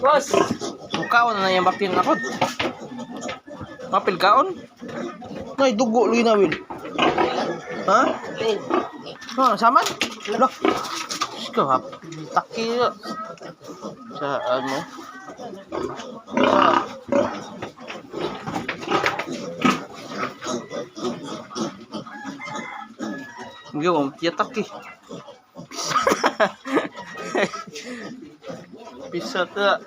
Boss! Mukaon na yung bakin ako. Mapil kaon? Nay, dugo lagi na, Will. Ha? Ha, saman? Lah. Ikaw, ha? Taki. Sa ano? Sa. Yo, taki. Bisa ta.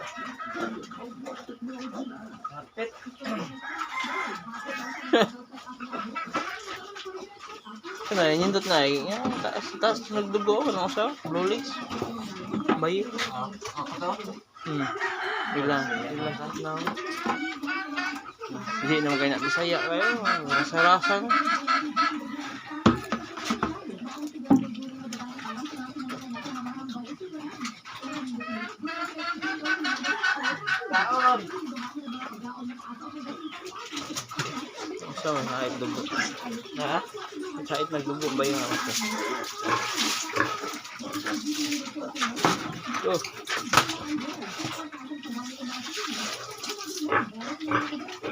Kana nindot na eh. Ya, taas taas nagdugo ako nang sa blue legs. Bayi. Ilang ilang na. Hindi naman kayo na Bisaya kayo. Rasa-rasa na. Kaon! So, nait dugo. Ha? Sait nagdugo ba yung ako? Oh.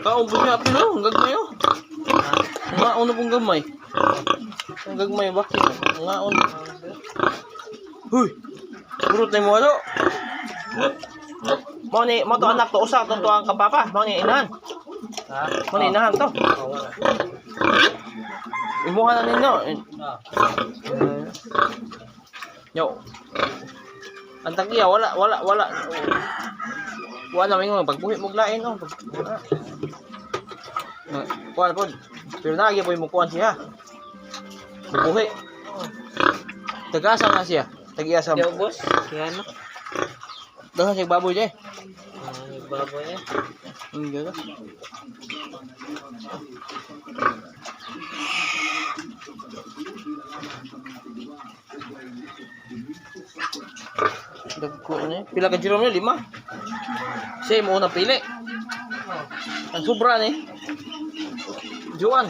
Kaon po siya pilo, ang gagmay oh. Ngaon na pong gamay. Ang gagmay bakit? Ngaon. Huy. Burot na mo ano? Mao ni mo to anak to usa tong tuang kapapa. Mao ni inahan. Ha? Mao ni inahan to. Oo, wala. Imuha na ninyo. Ah. Yo. Ang tagiya wala wala wala. Wala mingon pagbuhi mo lain oh. Kuan pod. Pero naagi po mo kuan siya. Pagbuhi. Tagasa na siya. Tagiya sa. Yo, boss. Kaya ano? Dahan siya baboy di. Ah, nagbaboy eh. Ang ganda. Dagko na eh. Pila ka Jerome yun? Lima? Siya mo na pili. Ang sobra ni. Juan.